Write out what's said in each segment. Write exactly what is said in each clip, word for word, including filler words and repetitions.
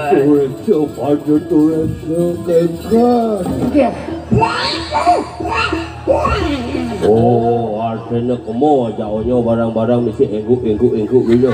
Urip sing pancet, urip sing kengken. Oh, artine kemo aja onyo barang-barang mesti engguk, engguk, engguk gitu.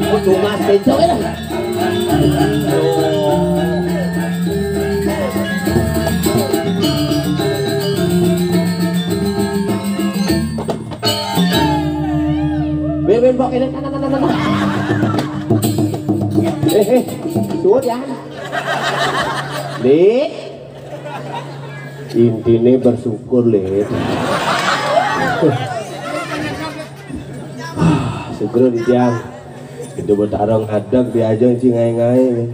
Oh, tugas bencong ya. Beben bok ini. Eh, eh, suwun ya. Dik. Intine bersyukur, Lid. Syukur, Dijang. Itu Betara ngadeg diajeng sing ngae-ngae.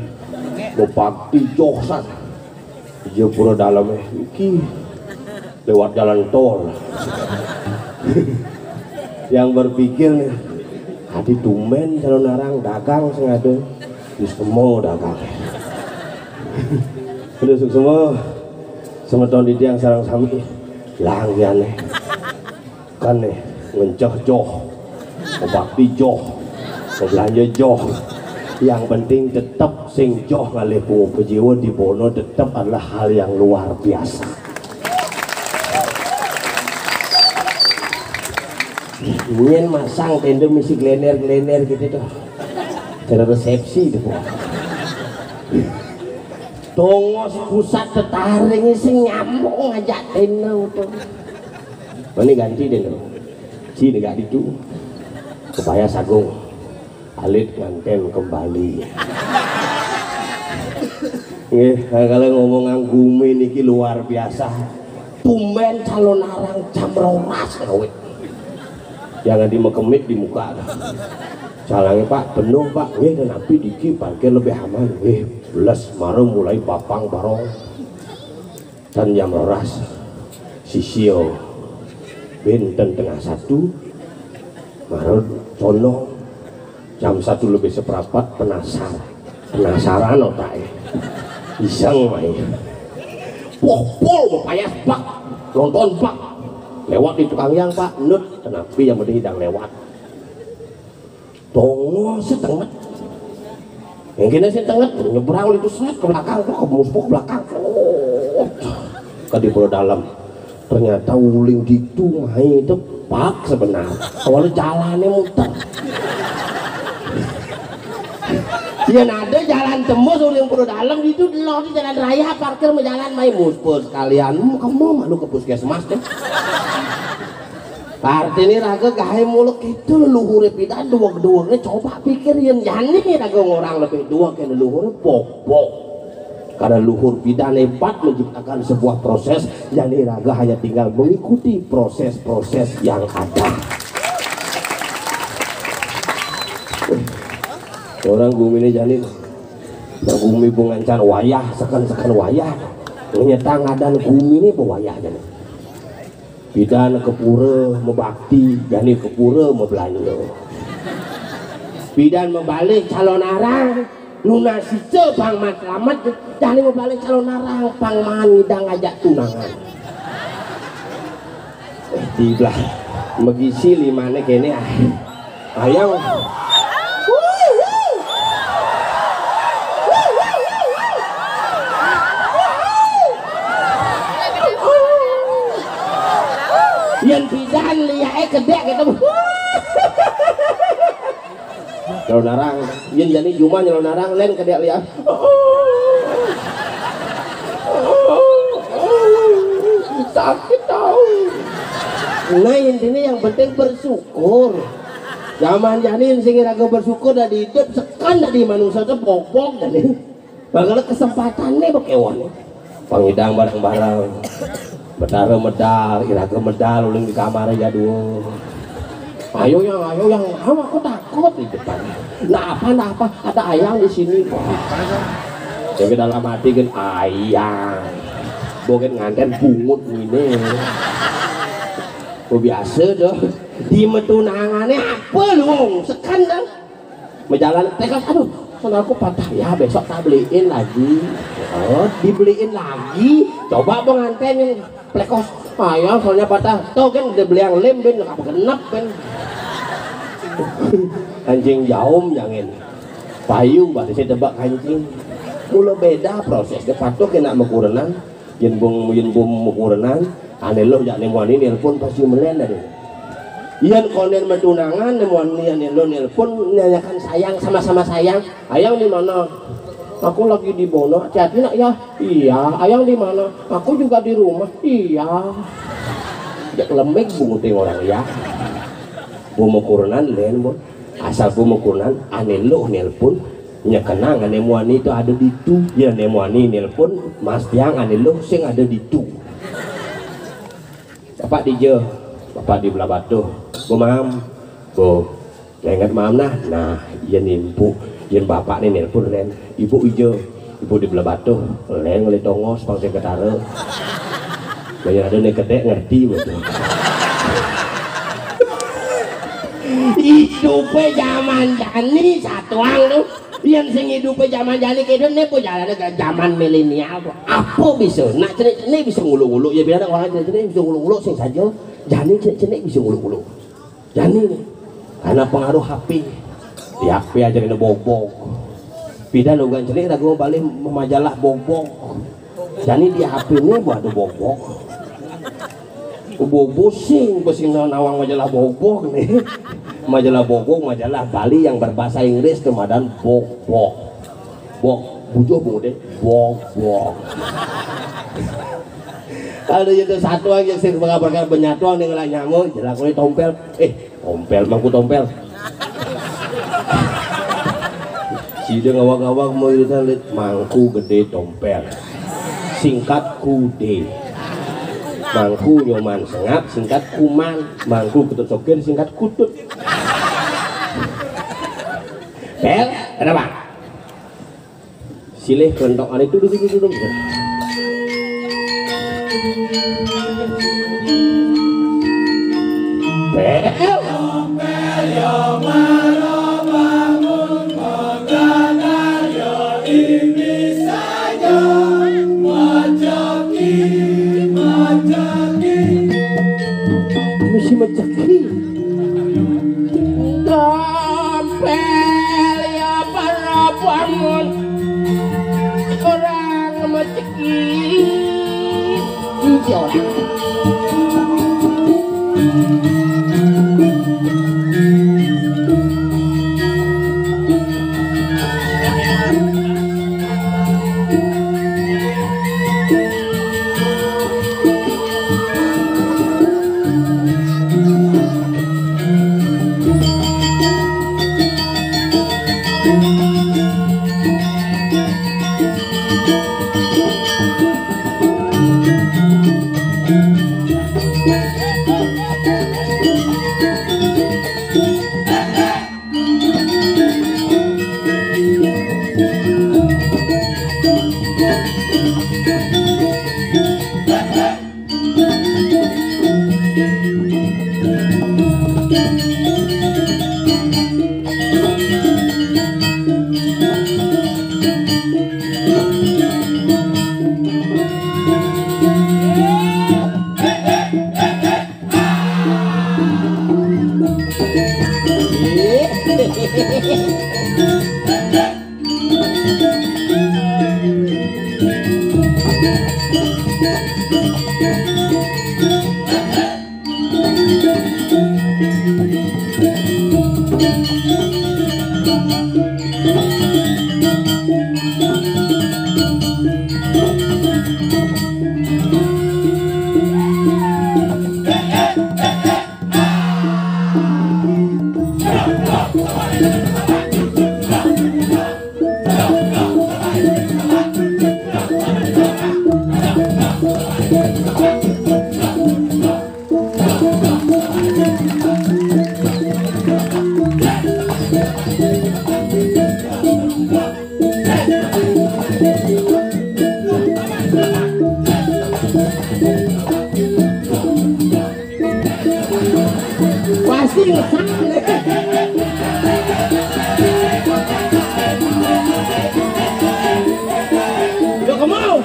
Mau pakti joh san. Iya pura daleme iki lewat jalan tol. Yang berpikir nih, adi tumben calon arang dagang sing ado. Wis temu dagang. Udah suksma semeton Dijang sareng sami. Langgane. Kan nih, ngenceh joh, bakti joh, belanja joh. Yang penting tetap sing joh ngalih punguh pejiwa di Bono tetap adalah hal yang luar biasa. Nyen masang tenda misi glener-glener gitu tuh. Cara resepsi tuh. Tongos pusat tetaring sing nyambung ngajak tenda tuh. Mane ganti deh lo. Ci negak ditu. Kebaya sagung. Alit nganten kembali. Nggih, kalau ngomong nang gumi niki luar biasa. Tumben calon arang jam rolas ngawit. Yang di mekemit di muka. Salange, Pak, penuh, Pak. Nggih, dan api diki parkir lebih aman. Nggih, belas mara mulai papang barong. Tan jam rolas sisio benten tengah satu. Marut sono jam satu lebih seprapat, penasar. Penasaran otaknya. Iseng main. Wah, pol, payas bak. Nonton bak. Lewat di tukang yang, Pak. Nut, kenapa yang penting hidang lewat. Tongol setengah. Yang kena setengah nyebrang itu, seret ke belakang, ke muspuk belakang. Oh, ke di Pulau Dalam. Ternyata uling gitu, mai itu pak sebenar. Awalnya jalannya muter. Ya, ada jalan tembus uling Pulau Dalam itu, lo di jalan raya parkir, mau jalan mai muspuk sekalian. Kamu malu ke puskesmas deh. Artinya raga gahe mulek itu leluhur pidan, duweg-duwegne. Coba pikir, yen jani raga ngorang lebih duweg ke leluhur, bok-bok. Karena luhur pidan hebat menciptakan sebuah proses, jani raga hanya tinggal mengikuti proses-proses yang ada. Orang gumi ini jani, nah, gumi bungancan wayah, seken-seken wayah. Ngenyetang adan gumi ini bewayah jani. Pidan ke pura mebakti, jani ke pura mebelanja. Pidan mebalih calon arang, nunas ica pang maan selamet, jani mebalih calon arang, pang maan ngidang ajak tunangan. Eh, tiblah, megisi limane kene, ah. Ayang. Yen pidan liake kedek gitu. Calon arang, yen jani jumah calon arang, len kedek liak. Sakit tahu. Nah, intinya yang penting bersyukur. Zaman jani sing raga bersyukur dari hidup, sekan dari manusia tuh bok-bok jani. Bakal kesempatannya bekewan. Pangidang bareng-bareng. Betara medal, iraga medal, uling di kamar aja dua. Ayo yang, ayo yang, apa, aku takut di depan. Nah apa, nah apa, ada ayang di sini. Jadi dalam hati kan ayang. Bogen nganten bungut ini. Oh, biasa dong. Di metunangannya apa lu, sekan dong. Mejalan tekas, aduh, sana aku patah ya, besok tak beliin lagi. Oh, dibeliin lagi. Coba pengantin yang plekos, ayah soalnya patah. Tuh kan udah beli yang lem ben, apa genep ben. Kancing jaum jangan. Payung berarti saya tebak kancing. Mula beda prosesnya, patuh kena mekurenan. Yen bung, yen bung mekurenan, ane lo jak nemuani nelpon pasti melen tadi. Yen konden metunangan, nemuani ane lo nelpon, nanyakan sayang, sama-sama sayang. Ayang di mana? Aku lagi di Bono, hati-hati nak ya. Iya, ayang di mana? Aku juga di rumah. Iya. Jak lembek bunguting orang ya. Bung mekurenan len, bung. Asal bung mekurenan, ane lo nelpon, nyekenang ane muani itu ada di tu. Ya, ane muani nelpon, mas tiang ane lo sing ada di tu. Bapak di je, bapak di belah batuh. Bung mam, bung. Lengat mam nah, nah, yen ibu, yen bapak ni nelpon len, ibu ije, ibu di belah batuh, len ngeli tongos pang sekretare. Banyak ada ni kedek ngerti betul. Hidupe zaman jani satuang tu, yen sing hidupe zaman jani kene ne po jalane ke zaman milenial tu. Apa bisa? Nak cenik-cenik bisa nguluk-nguluk, ya biar orang cenik-cenik bisa nguluk-nguluk sing saja. Jani cenik-cenik bisa nguluk-nguluk. Jani nih, karena pengaruh H P. Di H P aja kena bobok. Pidan ugan celik lagu balik majalah bobok. Jani di H P nih buat ada bobok. Bobo sing, pusing nawang majalah bobok nih. Majalah bobok, majalah Bali yang berbahasa Inggris tuh madan bobok. Bok, bujuh bung deh. Bok, bok. Ada itu satu aja sih, bakal benyatuan dengan nyamuk, jelak tompel. Eh, tompel, mangku tompel. Sida ngawag-ngawag mau irisan lit mangku gede tompel. Singkat kude. Mangku nyoman sengap, singkat kuman. Mangku ketut sokir, singkat kutut. Pel, kenapa? Silih kelentok ane tuh, tuh, tuh, tuh, tuh. Pel. Mejeki. Gampel ya para bangun orang mejeki. Iki orang. Pasti ngesak. Yo, come on.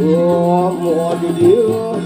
Oh, mau jujur.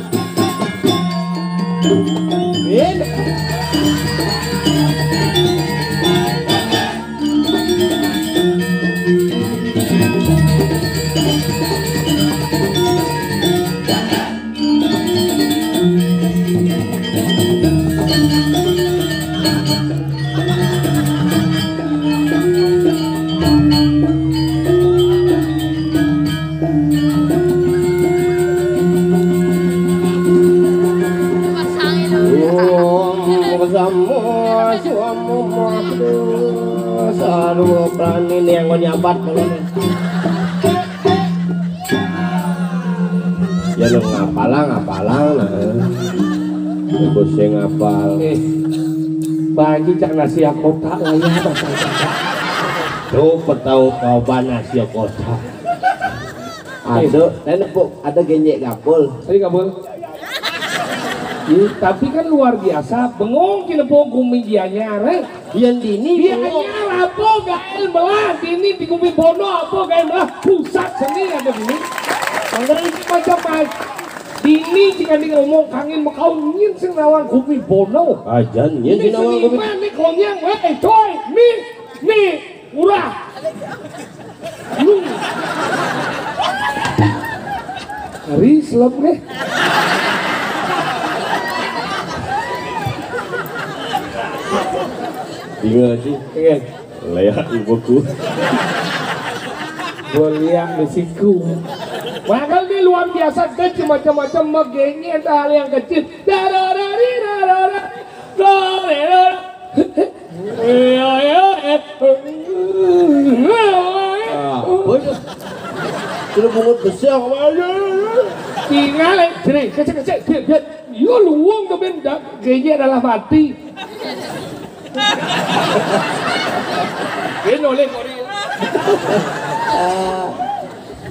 Ya, lo ngapalang, ngapalang, nah. Ibu sing ngapal. Eh, bagi cak nasi kotak lah ya, Mas. Tuh, petau kau ba nasi kotak. Ada, eh, nenek, Bu, ada genyek gabul. Tadi gabul. Ih, tapi kan luar biasa, bengong kina po gumi gianyar, eh. Yang dini dia bengong. Anyar apa gael melah, dini di gumi bono apa gael melah, pusat seni ada dini. Anggaran ini macam-macam. Dini jika di ngomong kangin mekau nyin sing nawang gumi bono. Ajan nyin sing nawang gumi. Ini seniman nih konyang, weh, coy, mi, mi. Murah. Lu. Ngeri selop nih. Bingung sih. Iya. Leak ibuku. Gua lihat di siku. Bahkan dia luar biasa kecil, macam-macam, megenyet hal yang kecil. Dararari, darara, darara. Apa itu? Sudah bungut besar apa aja? Tinggal, eh, jere, kecek, kecek, biar, biar. Yo, luwung tuh, Ben. Dah, genyek adalah mati. Dia noleh kori.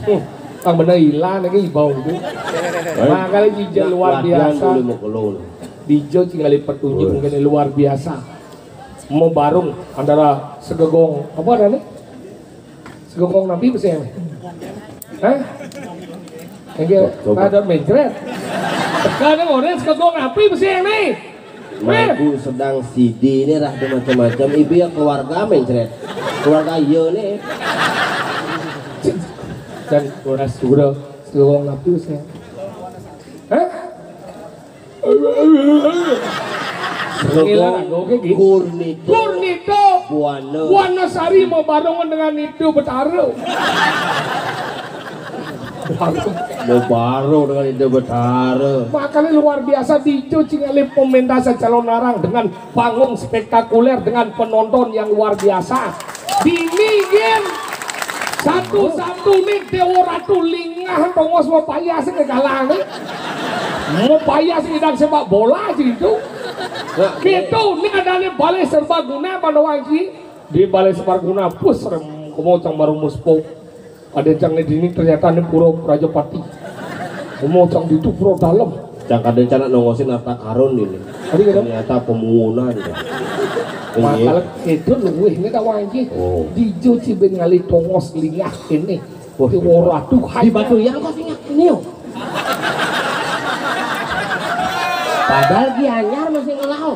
Hmm, tang bener ilang lagi bau itu. Makanya jijal luar biasa. Dijo tinggal petunjuk mungkin luar biasa. Mau barung antara segegong, apa ada nih? Segegong napi besi ini? Hah? Enggak, ada mencret. Kadang orang segegong napi besi ini? Aku sedang sidi ini, rah, ada macam-macam. Ibu ya keluarga mencret. Keluarga iya nih. Dan orang segegong napi besi. Hah? Ngiler aku, oke, gitu. Gurnito. Gurnito. Buana. Buana Sari mau barengan dengan itu Betara. Mau baru dengan itu Betara. Makanya luar biasa dicuci ngalih pementasan calon arang dengan panggung spektakuler dengan penonton yang luar biasa. Dini gin satu-satu nih Dewa Ratu Lingah tongos mau payah sih ke galang nih. Mau payah sih dan sepak bola aja itu. Nah, gitu nih ada nih balai serbaguna pada wangki di balai serbaguna pus rem kemocang baru muspo. Ada yang di sini ternyata ini pura Rajapati. Ngomong cang di itu pura dalam. Cang kadang cang nak nongosin harta karun ini. Tadi kata? Ternyata pembunuhan. Makanya itu luwih ini kawan ini. Oh. Dijo cibin ngalih tongos lingah ini. Wah, di Woroadu. Di Batu Yang kok singah ini yo. Padahal Gianyar masih ngelau.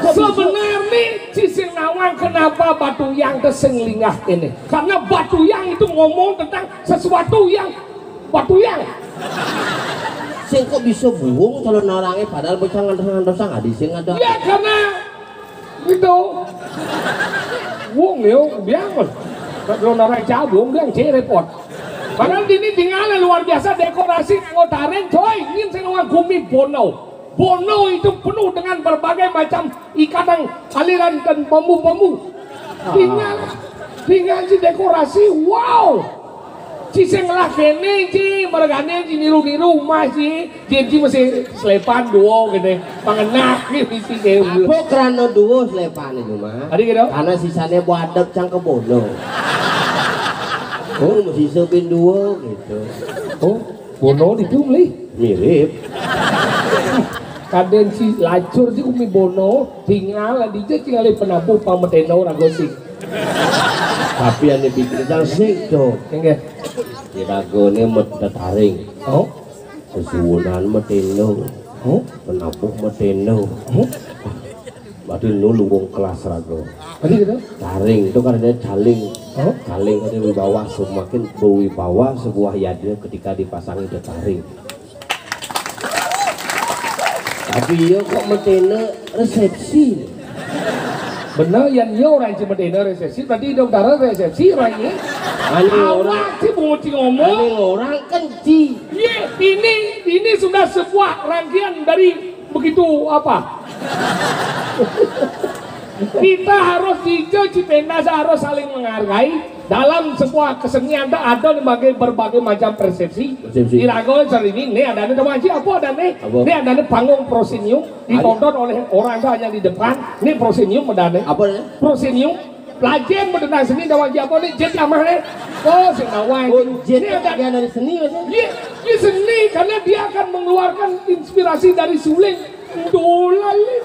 Sebenarnya nih, Cising Nawang kenapa Batu Yang kesing lingah ini? Karena Batu Yang itu ngomong tentang sesuatu yang Batu Yang. Sing kok bisa buung calon orangnya padahal bocah ngantos-ngantos sang adi sing ada. Ya karena itu. Wong yo biang. Kalau orang cabung biang cek repot. Padahal ini tinggalnya luar biasa dekorasi nganggo taring coy. Ini sing nawang gumi bono. Bono itu penuh dengan berbagai macam ikatan aliran dan bambu-bambu. Tinggal, tinggal si dekorasi, wow. Ci sing ngelah kene ci, mergane ci niru-niru umah ci, yen ci mesti slepan duo kene. Pangenak ki mesti ke. Apa krana duo slepan itu, Mas? Tadi gitu. Karena sisanya buadep cang kebono. Oh, mesti sepin duo gitu. Oh, bono itu meli. Mirip. Kadén si lacur si umi bono, tinggal lah dija tinggal di penabuh pameteno rago sing. Tapi ane pikir cang sing, Cok. Enggak. Irago ne met tetaring. Oh. Sesuwunan meteno. Oh. Penabuh meteno. Oh. Berarti nulu wong kelas rago. Tadi gitu? Taring itu kan ada caling. Oh. Caling ada wibawa, semakin berwibawa sebuah yadnya ketika dipasangi tetaring. Tapi iya kok metene resepsi. Bener, yang iya orang ci metene resepsi, berarti hidup darah resepsi orang ini. Ane orang. Awak sih bungut ci ngomong. Ane orang kan ci. Iya, ini, ini sudah sebuah rangkaian dari begitu apa? Kita harus, ijo cipéntas harus saling menghargai. Dalam sebuah kesenian ada berbagai, berbagai macam persepsi. Persepsi. Iraga sering ini, ini adané Dawanci, apa adané? Apa? Ini adané panggung proscenium, ditonton oleh orang tuh hanya di depan. Ini proscenium adané. Apa ya? Proscenium. Lajeng bedenang seni Dawanci apa nih? Jit amah nih. Oh, sing Dawanci. Oh, jit ini ada bagian dari seni, maksudnya? Iya, ini seni karena dia akan mengeluarkan inspirasi dari suling. Dolalin.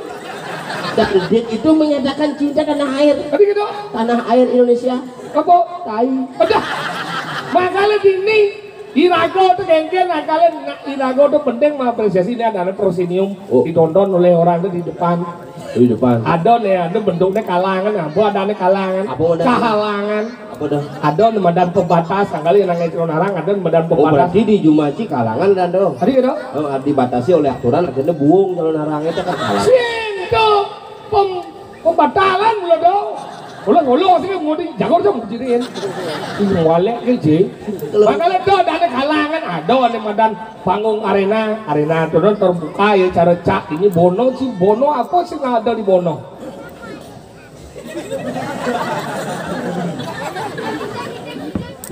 Dan jit itu menyatakan cinta tanah air. Tadi gitu. Tanah air Indonesia. Apa? Tai. Udah. Makanya dini, iraga tuh kéngkén, makanya na-, iraga tuh penting mengapresiasi ini adané proscenium. Oh. Ditonton oleh orang tuh di depan. Di depan. Ada nih, ada bentuknya kalangan, apa adané kalangan? Apa adané? Kahalangan. Apa dah? Ada nih madan pembatas, kali nang Calonarang ada nih madan pembatas. Oh, berarti di Jumaci kalangan dah dong. Tadi gitu. Oh, dibatasi oleh aturan, akhirnya buung Calonarang itu kan kalangan. Sing tuh pem-, pembatalan mula dong. Ulah ngolo sih mau di jago aja mau jadiin. Ini walek ke je. Makanya tuh ada kalangan, ada nih madan panggung arena, arena tuh terbuka ya cara cak ini Bono sih, Bono apa sih nggak ada di Bono?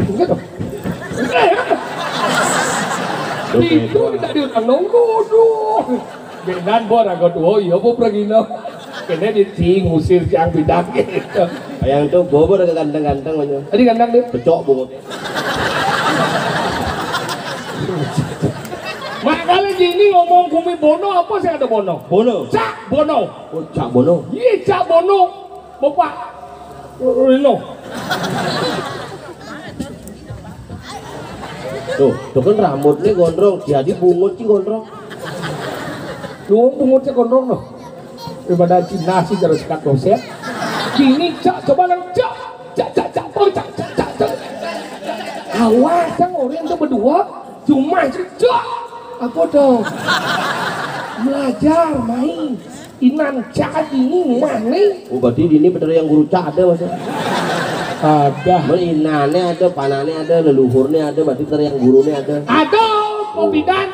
Enggak dong. Itu kita diundang dong. Aduh. Benan bor aku tuh. Oh iya, apa pragina? Kena di cing usir cang bidak gitu. Yang tuh bobor ke ganteng-ganteng aja. Tadi ganteng deh. Pecok bungut. Makanya gini ngomong kumi Bono apa sih ada Bono? Bono. Cak Bono. Oh, Cak Bono. Iya, Cak Bono. Bapak Rino. Tuh, tuh kan rambutnya gondrong, jadi bungut sih gondrong. Lu bungutnya gondrong noh. Daripada Cina sih terus kat dosen. Gini, Cak, coba lang, Cak. Cak, Cak, Cak, oh, Cak, Cak, Cak, Cak. Awas, yang orang tuh berdua, cuma sih, Cak. Apa tuh? Belajar, main. Inan cak ini mah nih. Oh, berarti di ini bener yang guru cak ada, maksudnya? Ada. Mel inane ada, panane ada, leluhurne ada, berarti bener yang gurune ada. Ada, Popidan.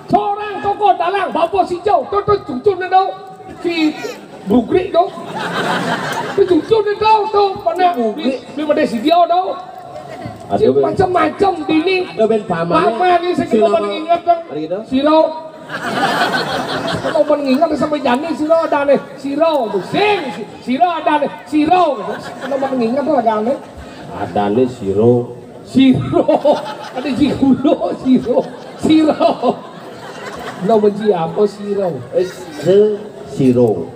Seorang tokoh dalang, Bapak Sijau, tuh, tuh, cucune dong. Si Brugrik dong. Itu cucune dong, tuh, pernah Brugrik. Beli, beli mede si dia dong. Ada, Ben. Macam-macam dini. Ada, Ben, pamane. Pamane sing kita paling inget dong. Ada gitu? Siro. Kalau mau nginget sampai jani siro ada nih. Siro, sing, siro ada nih. Siro. Kalau mau nginget tuh agak aneh. Ada nih siro. Siro. Ada jikulo, siro. Siro. Lo benci apa siro? Eh, se-, siro.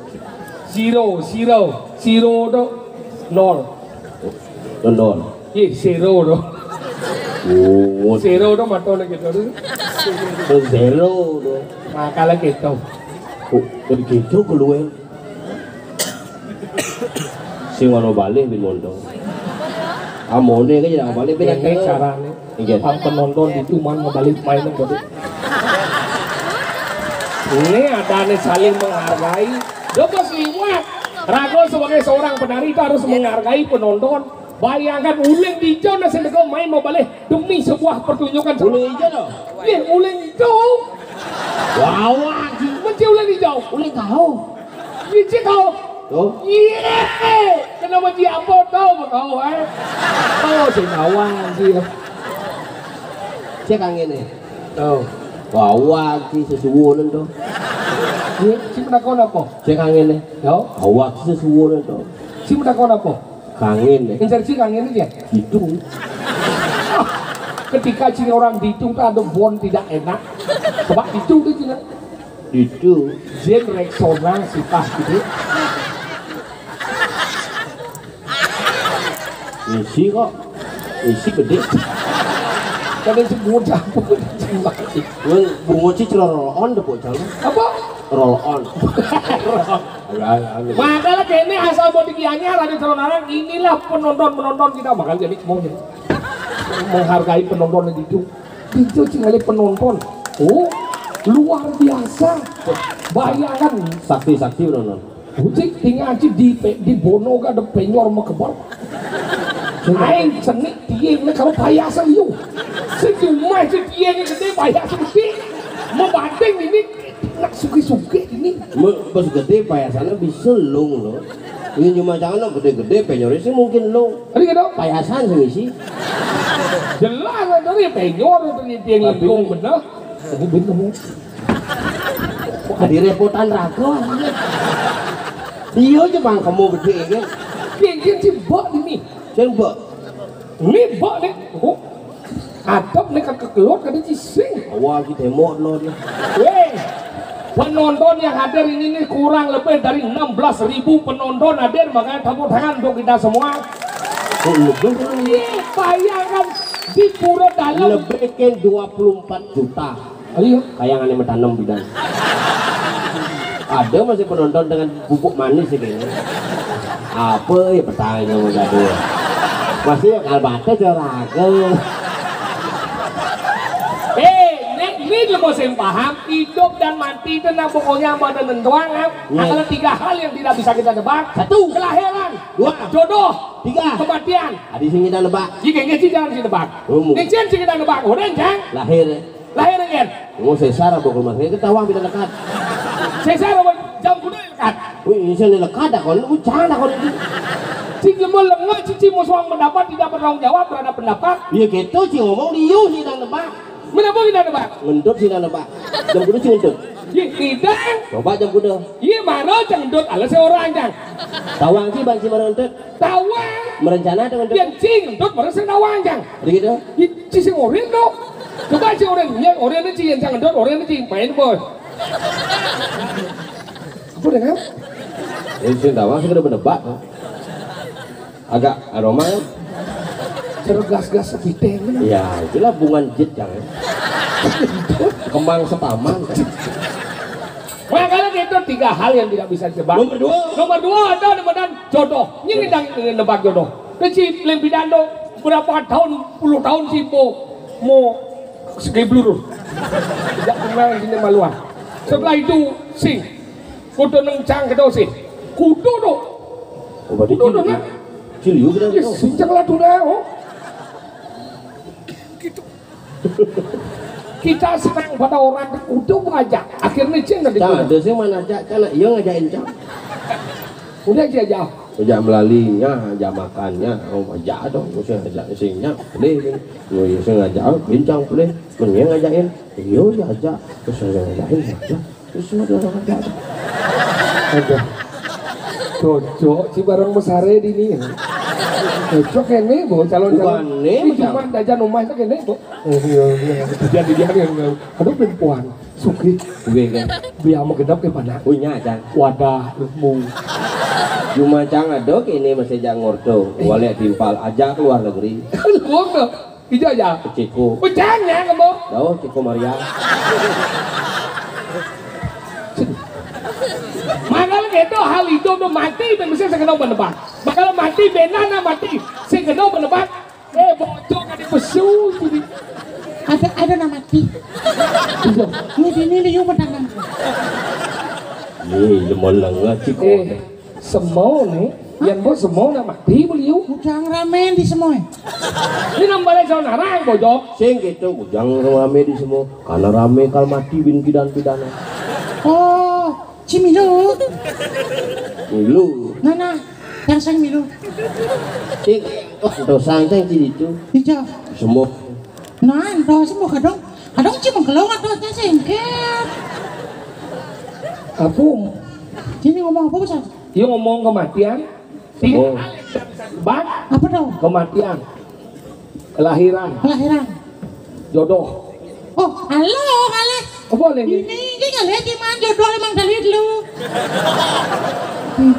Siro, siro. Siro tuh nol. Nol. Ih, zero to. Oh, zero to matane gitu. Zero to. Makale gitu. Oh, dari gitu keluar. Sing ono balik di mondo. Amone kan ya balik beda. Ini carane. Iya. Pang penonton itu man mau balik main gitu. Ini ada nih saling menghargai. Lo pas liwat. Rago sebagai seorang penari itu harus menghargai penonton. Bayangkan uling ijo nasi nego main mau balik demi sebuah pertunjukan. Uling ijo loh. Iya, uling ijo. Wawa, Ji. Mesti uling ijo. Uling kau. Iya, Ji, kau. Tuh. Iya. Kenapa Ji apa tahu kau, eh? Tahu sih kawan sih. Cek angin nih. Tuh. Wawa, Ji, sesuwunan tuh. Iya, si penakon apa? Cek angin nih. Yo. Wawa, Ji, sesuwunan tuh. Si penakon apa? Kangen ya. Insersi kangen aja. Itu. Ketika si orang ditu tuh ada bon tidak enak. Sebab itu tuh juga. Itu. Jen Rexona sih pas gitu. Isi kok. Isi gede. Kada sebut apa. Wong bungut sih celor roll on deh bocah. Apa? Roll on. Makanya kene asal mau dikianya ada calon orang, inilah penonton-penonton kita bakal jadi mau jadi menghargai penonton itu. Itu sih kali penonton. Oh, luar biasa. Bayangkan. Sakti-sakti penonton. Ucik tinggal aja di pe-, di Bono gak ada penyor mekebar. Aing seni tiang kalau payasan yuk. Sejumlah si tiang gede payasan sih. Mau banding ini nak suki-suki. Ini. Bos gedé payasané bisa lung lho. Ini cuma jangan gedé-gedé, penyoré sih mungkin lung. Tadi kata payasan sih misi. Jelas tadi penyor itu yang lengkung bener. Aku bingung. Adi repotan raga. Iya aja bang kamu gedé kan. Cincin si mbok ini. Sing mbok. Ini mbok nih. Oh. Adep nih kagak keluar kada cising. Awal kita mau lo dia. Weh. Penonton yang hadir ini nih kurang lebih dari enam belas ribu penonton hadir, makanya tepuk tangan untuk kita semua. Oh, lebih. Iya, bayangkan di pura dalam. Lebih ke dua puluh empat juta. Ayo, kayak aneh metanem bidan. Ada masih penonton dengan bubuk manis sih kayaknya. Apa ya petanya mau jadi? Masih ya kalbate jaraga. Eh, nek ini lo mau sing paham, hidup dan mati itu nah pokoknya mau ada nentuang kan? Iya. Ada tiga hal yang tidak bisa kita tebak. Satu. Kelahiran. Dua. Jodoh. Tiga. Kematian. Adi sing kita nebak. Iya, kayaknya sih jangan sih tebak. Oh, mu- Nek sing kita tebak, orang jang. Lahir. Lahir kan? Oh, sesar apa rumah sakit? Ketawa kita lekat. Sesar apa jam kuda lekat? Wih, ini sih lekat dah kon, ucang dah kon itu. Cing mau lengah, cici mau suang pendapat, tidak bertanggung jawab terhadap pendapat. Iya gitu, cing ngomong liu sih dan nebak. Menapa kita nebak? Ngentut sih dan nebak. Jam kuda sih ngentut. Iya, tidak. Coba jam kuda. Iya, maro cang ngentut, ala seorang cang. Tawang sih bang si maro ngentut. Tawang. Merencana dengan ngentut. Yang cing ngentut, maro sing tawang cang. Begitu. Iya, ci sing orin dong. Coba ci orin, ya orin ci yang cang ngentut, orin ci main bos. Apa dengan? Ini sing tawang sih kena penebak. Agak aroma ya. Cergas-gas sepiteng. Ya, itulah bungan jet jangan. Kembang setaman. Makanya itu tiga hal yang tidak bisa ditebak. Nomor dua. Nomor dua ada namanya jodoh. Ini kita nebak jodoh. Kecil lempidan do berapa tahun, puluh tahun sih po mau segeblur. Tidak kenal sini maluan. Setelah itu sing kudu neng cang kedo sih. Kudu do. Oh, berarti kudu do, cili. Nah. Cili, udah. Yes, sing cang lah tuh, oh. Kita senang pada orang udah aja. Akhirnya cing tadi. Nah, ada sih mana aja, cana iya ngajakin cang. Udah aja aja. Aja melalinya, aja makannya, oh aja dong, usah aja singnya, boleh kan? Lu ya sengaja oh, bincang boleh, mending ngajakin, iya ya aja, terus saya ngajakin aja. Terus semua dia orang kerja. Aduh. Cocok si barang mesare di ini. Cocok ini, Bu, calon-calon. Bukan nih, ini cuma jajan rumah itu ini, Bu. Oh iya, iya. Jadi dia yang aduh perempuan. Sugih. Oke, kan. Biar mau gedap ke mana? Punya, Cang. Wadah, ilmu. Cuma Cang aduk ini masih Cang ngordo. Walek timpal aja ke luar negeri. Ngordo. Ija ya. Ciko. Pecahnya kamu. Jauh Ciko Maria. Makanya gitu hal itu tuh mati bisa sekenal penebak. Makanya mati benana mati sekenal penebak. Eh bocok ada pesu jadi. Ada ada nama ti. Iya. Ini ini liu menang. Nih, lemah lengah Ciko. Eh. Semua nih, yang bos semua nak mati beliau. Udang ramen di semua. Ini nambah lagi saudara yang bojok. Sing gitu, udang rame di semua. Karena rame kal mati bin kidan pidana. Oh, si Milu. Milu. Nah, nah, yang sing Milu. Sing, oh, dosa yang sing itu. Iya. Semua. Nah, dosa semua kadang, kadang cuma kalau nggak dosa singkir. Apa? Sini ngomong apa besar? Iya ngomong kematian. Tiga kali kita bisa tebak. Apa dong? Kematian. Kelahiran. Kelahiran. Jodoh. Oh, halo, kali. Apa lagi? Ini, ini kali ya cuman jodoh emang dari lu.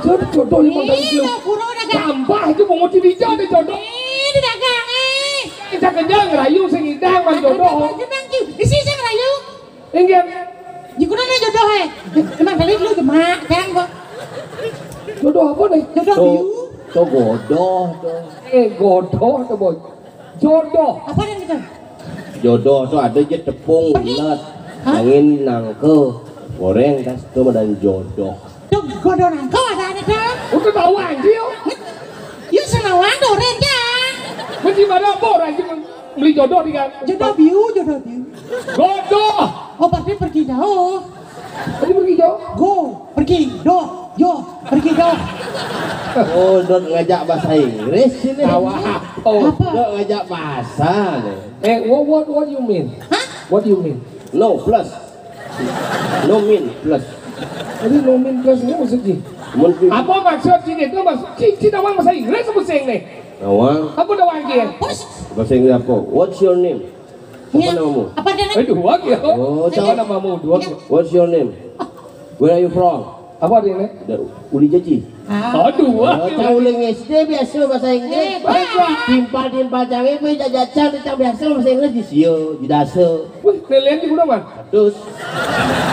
Jodoh, jodoh lima kali lu. Iya, kurang ada. Tambah itu mau di dija ada jodoh. Ini dagang eh. Kita kenyang rayu sing idang man jodoh. Kenang ki, isi sing rayu. Inggih. Jikuran jodoh eh. Emang kali lu gemak kan kok. Jodoh apa nih? Jodoh biu. Tuh godoh tuh. Eh godoh tuh boy. Jodoh. Apa yang itu? Jodoh tuh ada aja tepung bulat. Angin nangke. Goreng tas tuh dan jodoh. Tuh godoh nangke ada ada tuh. Udah tahu aja yo. Yuk senawan tuh renda. Mesti mana apa orang itu beli jodoh di kan? Jodoh biu, jodoh biu. Jodoh. Oh pasti pergi jauh. Tadi pergi, Jo. Go, pergi, do, jo, pergi, do. Oh, dot ngajak bahasa Inggris sini. Awak. Oh. Apa? Dot ngajak bahasa nih. Eh, what, what, what you mean? Hah? What do you mean? No plus. No mean plus. Jadi no mean plus ini maksudnya? Mun pi- Apa maksud sini itu, mas? Cik, cik, awak bahasa Inggris apa sih ini? Awak. Apa dah, Wan, ya? Bahasa Inggris apa? What's your name? Apa namamu? Apa dia? Eh, dua ya. Oh, siapa namamu? Dua. What's your name? Where are you from? Apa dia ini? Uli Jaji. Aduh, wah. Oh, cang uling S D biasa bahasa Inggris. Eh, bah. Timpal-timpal cang ini jajan cang biasa bahasa Inggris di sio, di dasa. Wih, kalian di guna, Bang? Terus.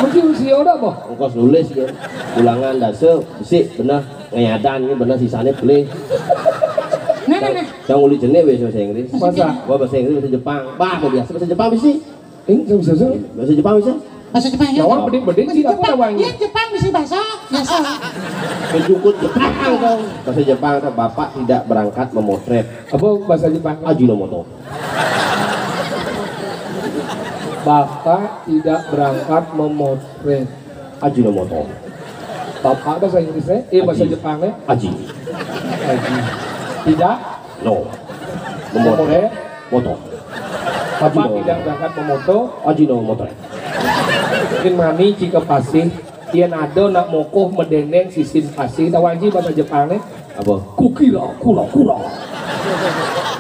Mesti sio dah, Bang? Ongkos nulis ya. Ulangan dasa, besi, benar. Ngayadan ini benar, sisanya beli. Nah, nah, nah. Cang uli jenih biasa bahasa Inggris. Masa? Gua bahasa Inggris, bahasa Jepang. Bah, mau biasa bahasa Jepang bisi. Ini bisa, bisa. Bahasa Jepang bisa? Bahasa Jepang ya. Jawab bedik-bedik. Bahasa Jepang. Iya, Jepang bisa bahasa. Biasa. Kejukut Jepang dong. Bahasa Jepang tuh, Bapak tidak berangkat memotret. Apa bahasa Jepang? Ajinomoto. Bapak tidak berangkat memotret. Ajinomoto. Bapak bahasa Inggrisnya, eh, bahasa Jepangnya? Aji. Aji. Tidak? No. Memotret. Moto. Bapak tidak berangkat memoto. Ajinomoto. Mungkin mani jika pasih, yang ada nak mokoh medeneng sisin pasih, tahu aja bahasa Jepangnya? Apa? Kukira, kura, kura.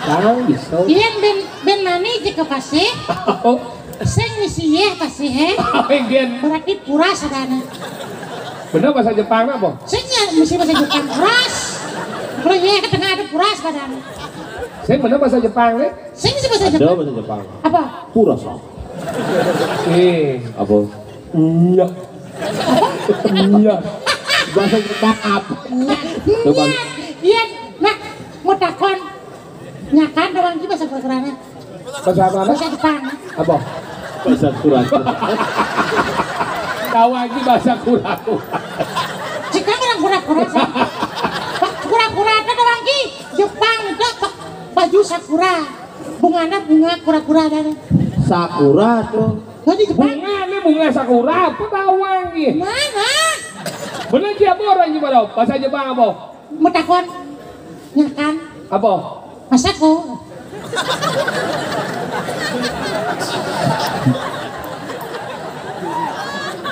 Jangan bisa. Iya, ben, ben mani jika pasih. Oh. Sing misi yeh pasti, he? Gen. Berarti puras adanya. Bener bahasa Jepang apa? Sing ya misi bahasa Jepang puras. Kalau yeh ke tengah ada puras badan. Sing bener bahasa Jepang, nih? Sing misi bahasa Jepang. Ada bahasa Jepang. Apa? Puras apa? Eh. Apa? Iya. Iya. Bahasa Jepang apa? Iya. Coba. Iya. Nah, mau takon. Nyakan doang ki bahasa Jepang. Bahasa apa? Bahasa Jepang. Apa? Bahasa Kura-Kura. Tahu aja bahasa Kura-Kura. Jika orang Kura-Kura, saya. Kura-Kura ada orang ki Jepang itu baju sakura. Bunganya bunga kura-kura ada. Sakura tuh. Jadi Jepang. Bunga ini bunga sakura apa tawang ki? Mana? Bener siapa orang gimana? Bahasa Jepang apa? Metakon. Ya kan? Apa? Masaku.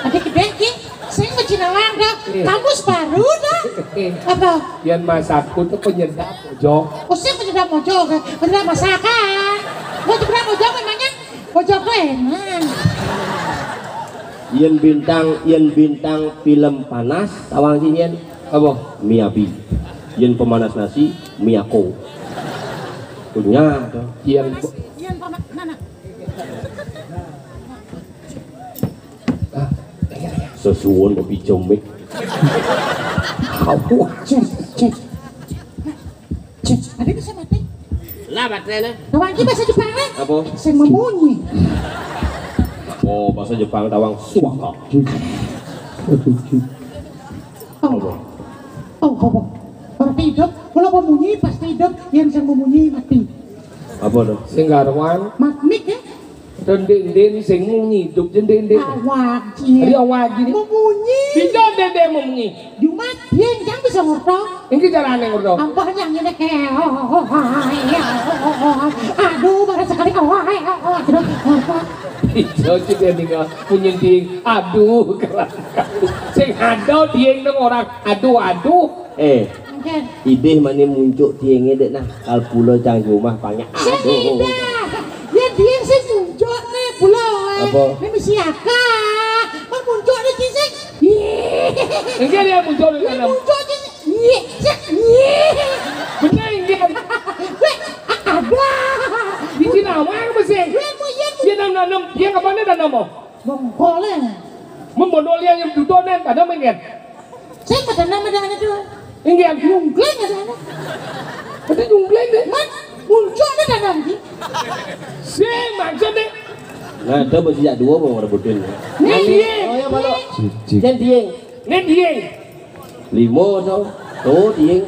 Ada gede ki. Saya mau Cina Wang dah. Iya. Kamus baru dah. Iya. Apa? Yang masaku tuh penyedap, Jo. Oh, saya penyedap, Jo. Penyedap masakan. Mau penyedap, Jo, memangnya? Bojog tuh enak. Yen bintang, yen bintang film panas, tawang sih yen. Apa? Miyabi. Yen pemanas nasi, Miyako. Punya tuh. Yen Yen pama-, mana? Ah, sesuwun kopi jomik. Hawa. Cus, cus. Cek, ada bisa mati? Lah, baterainya. Tawang ki bahasa Jepang, eh? Apa? Sing memunyi. Oh, bahasa Jepang tawang suaka. Oh, oh, oh. Berarti hidup, kalau memunyi pasti hidup, yang sing memunyi mati. Apa tuh? Sing garwan. Matmik ya? Dendek-dendek sing munyi, hidup dendek-dendek. Awak, iya. Jadi awak gini. Memunyi. Tidak dendek memunyi. Cuma dia yang bisa ngorto. Ini caranya ngorto. Apa yang ini kayak, oh, oh, oh, oh, iya, oh, oh, oh. Aduh, baru sekali, oh, oh, oh, oh, aduh, oh, oh. Itu juga nih, Kak. Munyi ding. Aduh, keras. Sing ada dia yang orang. Aduh, aduh. Eh, idih mani muncuk tiangnya dek nah. Kal pulo cang jumah pangnya. Sing aduh. Idah. Ya dia sing muncuk nih pulo. Apa? Ini mesti akak. Mau muncuk nih, Ci, sing. Iya. Enggak, dia muncul di dalam. Muncul, Ci. Iya, sing. Iya. Bener, enggak. Weh, ada. Di sini awal apa sih? Weh, mau iya, mau. Dia nanam, nanam. Dia kapan dia nanam, mau? Bengkole. Membondol yang duduk nih, tanam, enggak? Saya pada nama dah ada tuh. Inggih. Nyungkling ada anak. Ada nyungkling deh. Mat, muncul ada dalam ki. Si maksud deh. Nah, itu besi jak dua mau rebutin. Nih, dieng. Oh, ya, malu. Cicik. Dan dieng. Nih, dieng. Lima tuh. Tuh, dieng.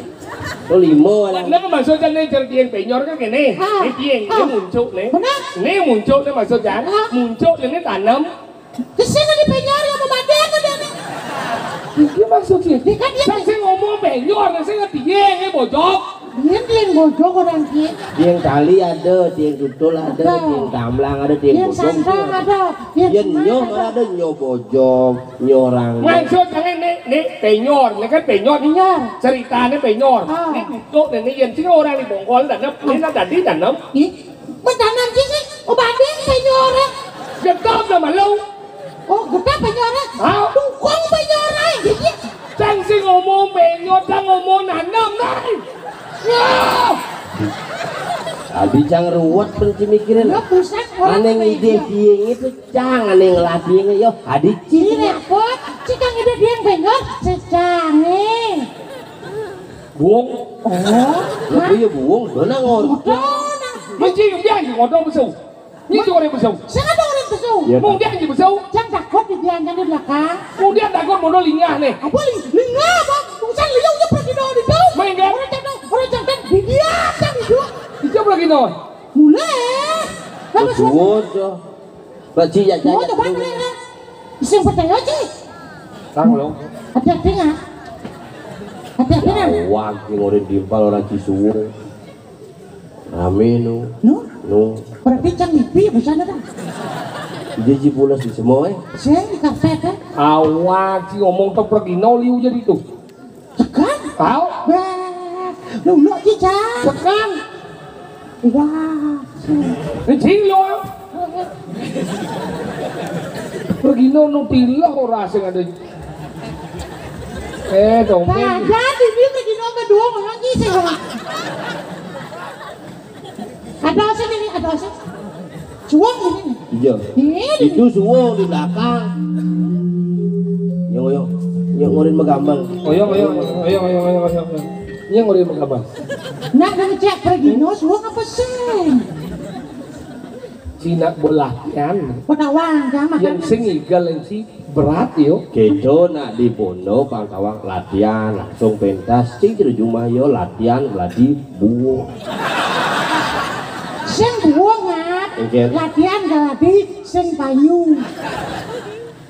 Tuh, lima lah. Nah, maksudnya nih, jar dieng penyor kan gini. Ah. Nih, dieng. Nih, ah, muncul nih. Benar. Nih, muncul nih maksudnya. Ah. Muncul ini tanam. Di sini di penyor yang mau badan. Iki maksudnya. Dia kan dia Sing, sing ngomong penyor, sing ngedieng, eh, bojok. Dia dieng bojok orang dia. Dieng tali ada, dieng tutul ada, Ada. Dieng gamblang ada, dieng Dieng bojok sandang ada. Ada, dieng Yen semak nyoh ada. Malah ada nyoh bojok, nyoh rang. Maksud kalian nih, nih penyor, ini kan penyor. Penyor. Ceritanya penyor. Ah. Ini duduk nih, nih, yen sing orang di bongkol, tanam, ini kan tadi tanam. Ih, mentanam sih sih, oh banding penyor. Getop nama lu. Oh, getop penyor. Hah? Dukung penyor, gitu. Cang sing ngomong penyor, cang ngomong nanam, nih. Ya. Abi cang ruwet penci mikirin. Ya, pusat, orang Aneh ide penyor. Dieng itu cang, aneh ngelatih yo. Adi Ini cing. Repot, cik kang ide dieng penyor, secange. Buong. Oh. Lah iya buong, mana ngor. Udah, nah. Menci, biar ngodo besu. Ini tuh orang besu. Saya ada orang besu. Iya, Mau Pak. Dia aja besu. Jangan takut di dia, jangan di belakang. Mau dia takut mau lingah nih. Apa li-, lingah apa? Bukan lingah udah pergi dong di jauh. Main kan? Orang jangan, orang jangan di dia, jangan itu. Itu lagi no. Mulai. Lalu Betul, Cok. Pak Ci, ya, Mau ya, coba ya. Mulai. Sing percaya, Ci. Tang lo. Hati-hati, nggak? Hati-hati, nggak? Wah, ngorin timpal orang Cisuwung. Rame, nu. Nu? Nu. Berarti cang ipi ya, bisa ada, kan? Dia Cipules di semua, eh. Sing di karpet, kan? Awak, si ngomong tuh pergi no liu jadi tuh. Tekan? Tahu? Bah, lu, lu, Ci, Cang. Tekan. Wah. Ini Ci, lo. Pergi no, no, tilah orang sing ada. Eh, dong, Nah, jadi dia pergi no, kedua, ngomong, Ci, sing ngomong. Ada oseng ini, ada oseng. Suwung ini nih. Iya. Ini. Itu suwung di belakang. Yo, yo. Yo, ngorin megambang. Oh, yo, yo, yo, yo, yo, yo, yo, yo. Ini ngorin megambang. Nak, nak cek pergi no, suwung apa sih? Cina belatian. Pada wang, sama Yang kan? Sing igal yang si Berat yo. Keco nak di pondok pangkawang latihan langsung pentas cing di rumah yo latihan beladi buo. Sing buo ngap. Oke. Latihan galadi sing payu.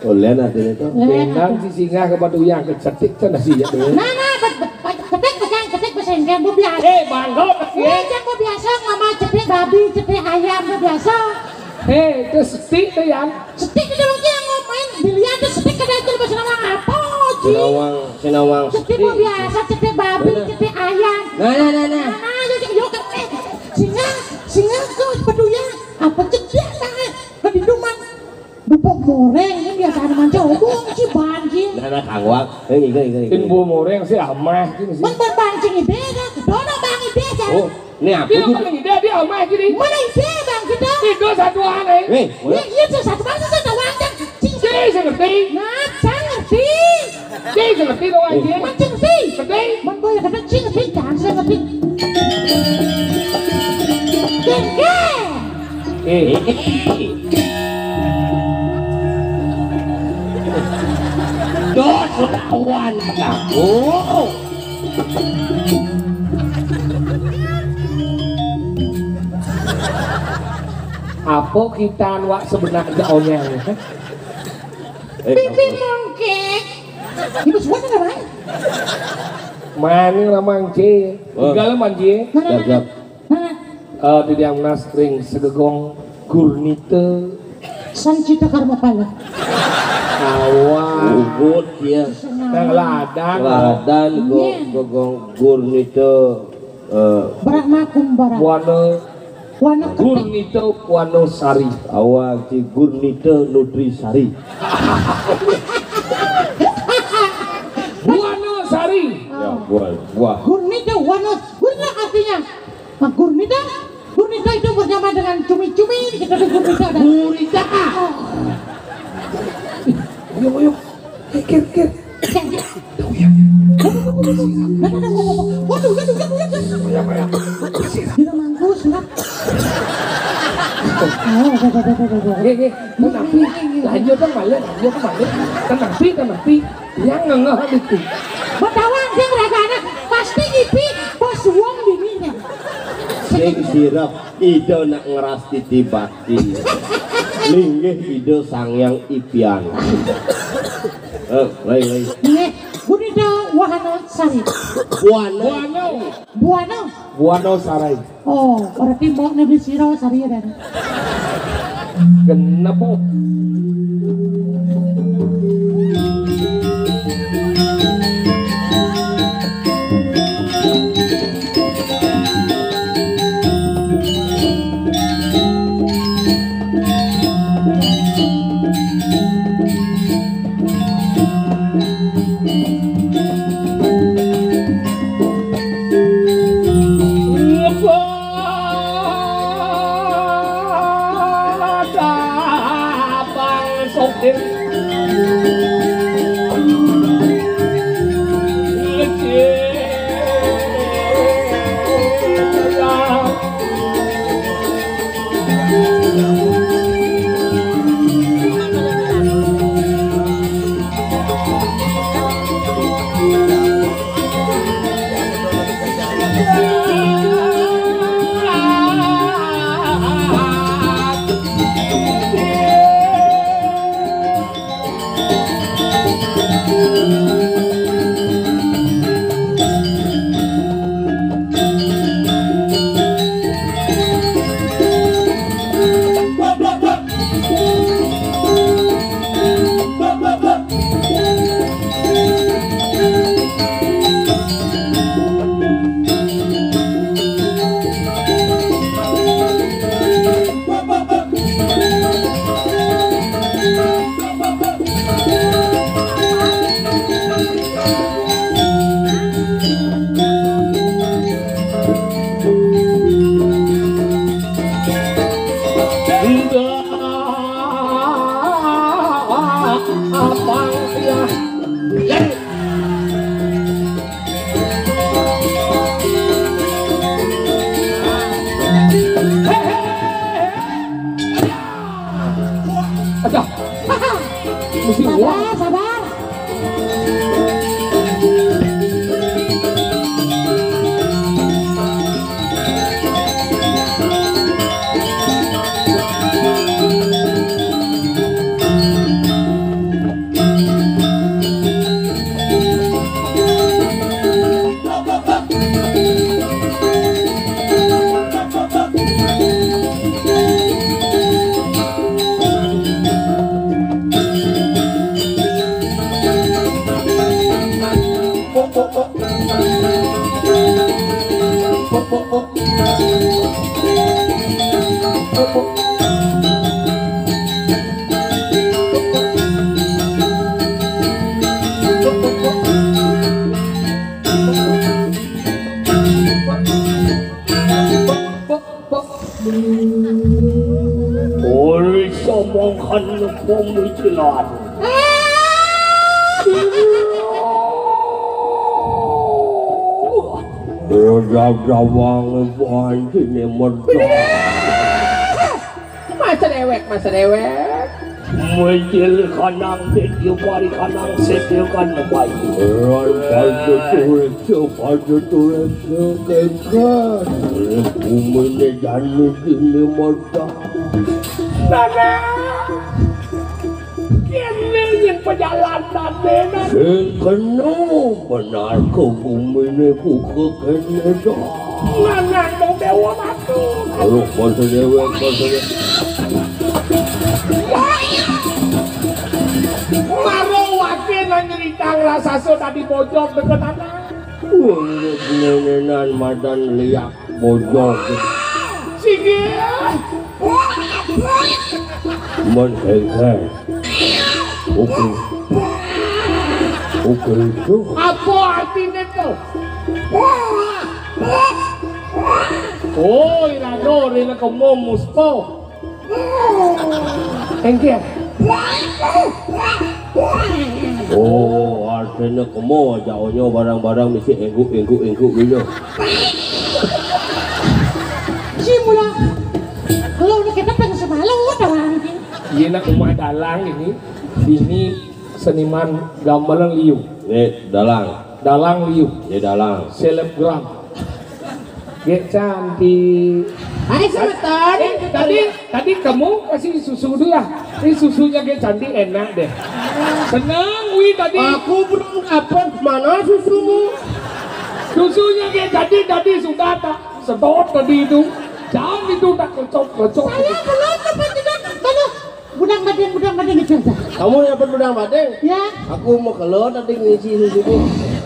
Oleh nanti itu. Benang si singa ke batu yang kecetik kan nasi ya. Nah, nah, bet-, bet-, ketik pegang, ketik pesengke, bu biasa. Eh, bangga, Wah, ya. Jangan bu biasa, mama cetik babi, cetik ayam, bu biasa. Hei, itu setik tuh, Yan. Setik itu lagi yang mau main biliar tuh setik kada itu bahasa nawang apa, Ji? Sinawang, sinawang Setik setik. Mau biasa, setik babi, Mana? Setik ayam. Nah, nah, nah, nah. Nah, nah, yuk, yuk, yuk, eh, singa, singa kau sepatunya apa cedak tangan? Kediduman. Bubuk goreng ini biasa ada manca obong sih, banjir. Nah, nah, Kang Wak. Eh, ini, ini, ini. Ini bu moreng sih amah gini sih. Men berpancing ide kan? Dono bang ide kan? Oh. Ini apa Dia gitu? Mana ide dia amah gini? Mana ide bang kita? Itu satu aneh. Weh, Iya, iya, saya satu bangsa saya tahu aja. Cing. Dia saya ngerti. Nah, saya ngerti. Dia saya ngerti dong aja. Macam sih. Ngerti? Men boy kata cing ngerti kan, saya ngerti. Gengge. Eh. Dos lawan aku. Apa kita anu wak sebenarnya onyang? Eh, Pipi apa? Mongkek. Ibu semua kan, Bang? Mana namang C? Wah. Tinggal manji. Mana, Siap, mana? Siap. Mana? Eh, di Diang Nas ring segegong gurnita. Sancita Karma Pala. Awak. Ugut ya. Nang ladan. Ladan go, Iya. Gogong gurnita, eh, Brahma Kumbara. Wana Wana ketik. Gurnita Wana Sari. Awak si Gurnita Nutrisari. Wana Sari. Ya, buah, buah. Gurnita Wana. Gurnita artinya Nah, gurnita, gurnita itu bersama dengan cumi-cumi, kita tuh gurnita dan Gurita. Oh. Ayo, ayo. Eh, Kir, Kir. Tahu ya? Waduh, waduh, waduh, waduh. Waduh, waduh, waduh, waduh. Ayo, ayo. Kita mangkus, nak. Oh, waduh, waduh, waduh, waduh. Nggih, nggih. Tenang, Pi. Lanjut, Bang, balik, lanjut, Bang, balik. Tenang, Pi, tenang, Pi. Yang ngengeh itu. Betawa, dia meragana. Pasti ngipi, bos uang bininya. Sing sirep, ida nak ngeras titi bakti. Linggih ida Sang Hyang Ipian. Eh, lai, lai. Nggih, Gunita Wahana Sari. Buana. Buana. Buana. Buana Sarai. Oh, berarti mbok nabi sira sari ya, Dan. Genep. Aduh. Mesti uang. Sabar, sabar. Ora iso mongkon pemikiran. Roda gawang pancene merda. Masa dewek, masa dewek. Mejil kanang setia, pari kanang setia kan bayi. Ron pada turek se, pada turek se, kekan. Umine jani dini merda. Nana. Kene yen pejalan tane, Nana. Sing kena benar ke gumine ku ke kene dah. Nana dong dewa batu. Aduh, basa dewek, basa dewek. Maro wake nang nyerita ngrasasa dadi bojog deket anak. Wong nenenan madan liak. Bojog. Sigi. Mon engke. Oke. Oke itu. Apa artine to? Oh, irano rene kemo muspa. Engke. Oh, artine kemo aja onyo barang-barang mesti engguk, engguk, engguk gitu. Si mula. Kalau udah kita pengen semalu, udah. Iya, nak, Uma Dalang ini. Ini seniman gamelan liu. Nih, Dalang. Dalang liu. Nih, Dalang. Selebgram. Gek cantik. Hai semeton. Eh, tadi tadi kamu kasih susu dulu ya. Ini susunya kayak cantik, enak deh. Senang Wi tadi. Aku belum dapat, mana susumu? Susunya kayak cantik tadi sudah tak sedot tadi itu. Jangan itu tak kocok-kocok. Saya belum dapat juga. Mana? Budang bading, budang bading itu aja. Kamu dapat budang bading? Ya. Aku mau keluar tadi ngisi susuku.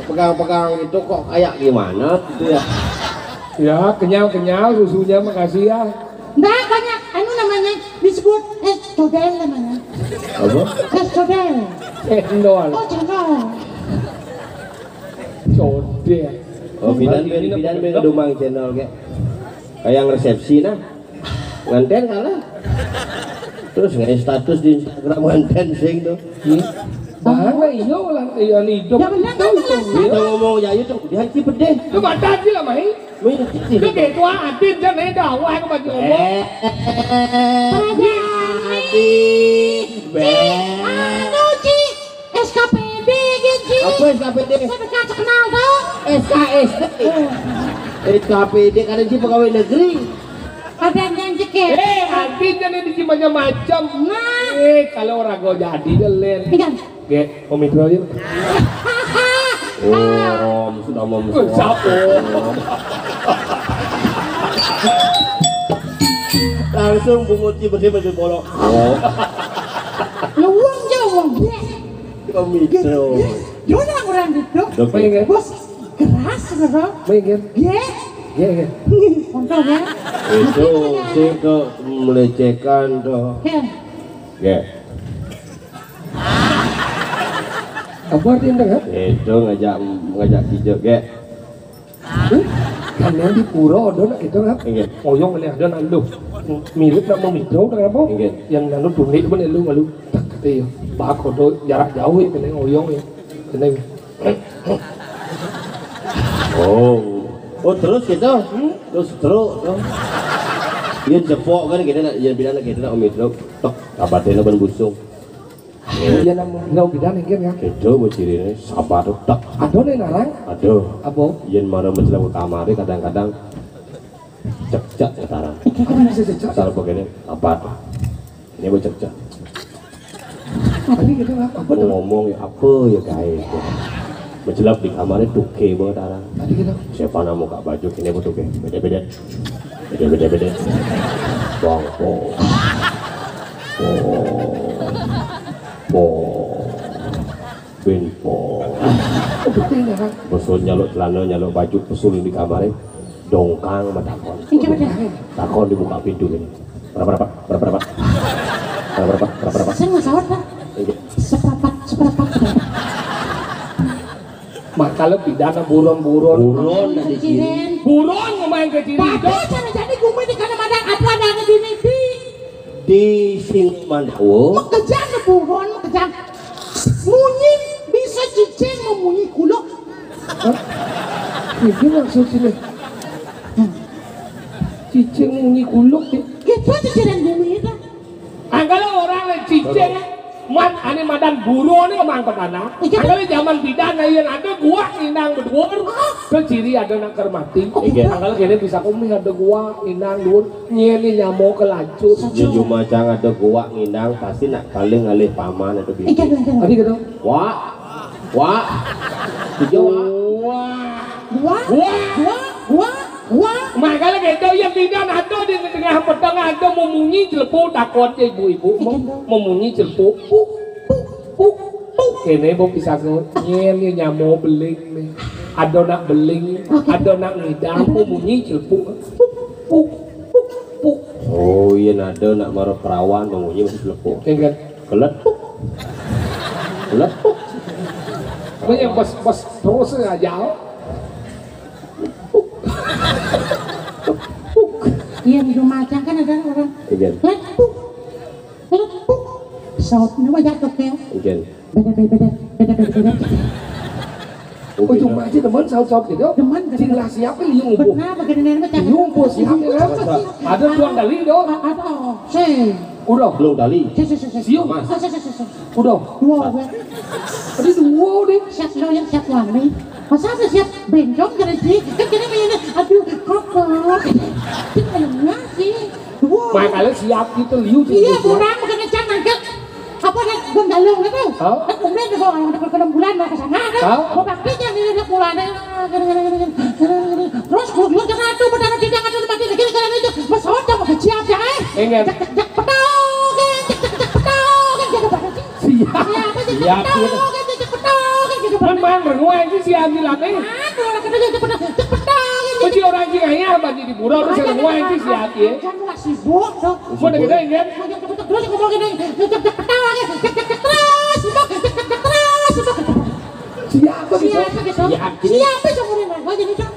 Pegang-pegang itu kok kayak gimana gitu ya. Ya, kenyal-kenyal susunya, makasih ya. Nggak banyak, anu namanya disebut es codel namanya. Apa? Es codel. Eh, endol. Oh, cendol. Codel. Oh, bidan ben, bidan ben dumang channel kayak kayak resepsi nah. Nganten kalah. Terus nge status di Instagram nganten sing tuh. Hmm. Bahana iya lah, iya hidup. Ya benar kan, itu. Kita ngomong ya itu dia cipedeh. Itu badan sih lah, Mai. Lu gitu ah, adit jangan aja dakwah ke baju ngomong. Eh. Perasaan ini, Ci, anu, Ci, S K P D gitu, Ci. Apa S K P D? Saya kenal tuh. S K S D. S K P D kan, Ci, pegawai negeri. Ada yang cekek. Eh, adit jangan di macam-macam. Nah. Eh, kalau rago jadi delen. Iya. Gek, Om Idro yuk. Oh, Om, sudah mau. Sapu. Langsung bungut bersih bersih bolong. Oh. Lu uang jauh uang gek. Om Idro. Yo lah orang gitu. Oke. Bos keras gitu. Baik ya. Gek. Ya ya. Contohnya. Itu sih tuh melecehkan tuh. Ya. Gek. Apa artinya kan? Itu ngajak ngajak kijek, Gek. Kan yang di pura ada nak itu kan? Iya. Oyong ini ada nak lu. Mirip nak mau mikro kenapa? Iya. Yang nanu tulik pun lu malu. Tak kata ya. Bak kodo jarak jauh ya kena oyong ya. Kena. Oh. Oh terus gitu. Hmm? Terus terus. Terus. Dia cepok kan kita nak dia bilang kita nak mikro. Tok, kabatnya ban busung. Iya nang mau bidan mungkin ya. Itu buat ciri ini sabar tuh tak. Aduh nih narang. Aduh. Apa? Yen marah menjelang ke kamar kadang-kadang cek-cek sekarang. Aduh bisa cek-cek. Asal begini sabar. Ini mau cek-cek. Tadi kita ngapa tuh? Ngomong ya apa ya guys. Menjelap di kamarnya tuke banget arang. Tadi kita. Siapa namu kak baju ini apa tuke? Beda-beda. Beda-beda beda. Bang, oh. Oh. Po. Bin po. Betul ya kan? Besul nyaluk celana, nyaluk baju, pesul di kamar. Dongkang matakon. Iya betul. Takon dibuka pintu gini. Berapa berapa? Berapa berapa? Berapa berapa? Berapa berapa? Saya nggak sawat pak. Iya. Seperempat seperempat. Mak kalau pidana buron-buron. Buron tadi kiri. Buron ngomong ke kiri. Tapi cara jadi gue di kana madan apa ada di mimpi. Di sing mandawa. Mau kejang buron, mau kejang. Munyi bisa cicing memunyi kuluk. Hah? Itu maksud sini. Cicing munyi kuluk ya. Gitu aja jalan bumi itu. Angkala orang yang cicing, man, ane madan buron ni mang petana. Iya. Angkala zaman bidan na yang ada gua inang berdua. Ah. Ke ciri ada nak kermati. Oh, gitu. Angkala kene bisa kumi ada gua inang dur. Nyeni nyamo kelancut. Jujur macam ada gua ngindang pasti nak paling alih paman atau bini. Iya, iya, iya. Tadi kata, wah, wah, tiga wah. Wah, wah, wah, wah, wah. Makanya gitu ya bidan ada di tengah petang ada memunyi celepuk takut ya ibu-ibu. Iya, iya. Memunyi celepuk. Puk, puk, puk, puk. Kene mau bisa nyen ya nyamo beling nih. Ada nak beling, ada nak ngidang, memunyi celepuk. Puk, puk, puk, puk. Oh iya nada nak mara perawan memunyi masih celepuk. Enggak. Kelet. Kelet. Apa yang pas pas terus aja. Iya di rumah kan ada orang. Iya. Lepuk. Lepuk. Saut ini mah jatuh ya. Iya. Beda beda beda beda beda beda. Oh, cuma aja teman saut-saut gitu. Teman sing lah siapa liung ubuh? Benar bagaimana mah cakep. Liung ubuh siapa ya? Ada tuang kali do. Ada. Sing. Udah. Belum kali. Sing sing sing sing. Siung. Mas. Sing sing sing sing. Udah. Dua gue. Tadi dua deh. Siap lo yang siap wangi. Masa ada siap bencong jadi sih? Kan kena main, aduh, kokok. Itu kayaknya sih. Wah. Makanya siap gitu, liu sih. Iya, gitu. Kurang, makanya jangan nangkep. Apa ada gondalung gitu? Hah? Kan kemudian juga orang udah enam bulan mau ke sana kan? Hah? Mau baktinya nih, udah bulan. Terus keluar ke satu, pada tidak ada mati lagi, kalau itu pesawat kamu siap ya, eh? Enggak. Cek, cek, cek, petok, eh, cek, cek, cek, petok, kan gitu banget sih. Siap. Siap, cek, cek, Siap, petok, gitu. Eh, cek, cek, petok, kan gitu banget. Memang renguan sih si Ambil aneh. Aduh, orang kena cek, petok, cek, petok, kan gitu. Mesti orang sih kayaknya apa di pura, lu sih renguan sih siap ya. Jangan lu sibuk tuh. Gua udah gede, kan? Gua cek, cek, petok, terus ngomong gini, cek, cek, cek, petok, eh, cek, cek, cek, terus, gitu, cek, cek, cek, terus, gitu. Siapa gitu? Siapa gitu? Siap, gitu. Siapa sih ngomongin gua jadi tuh?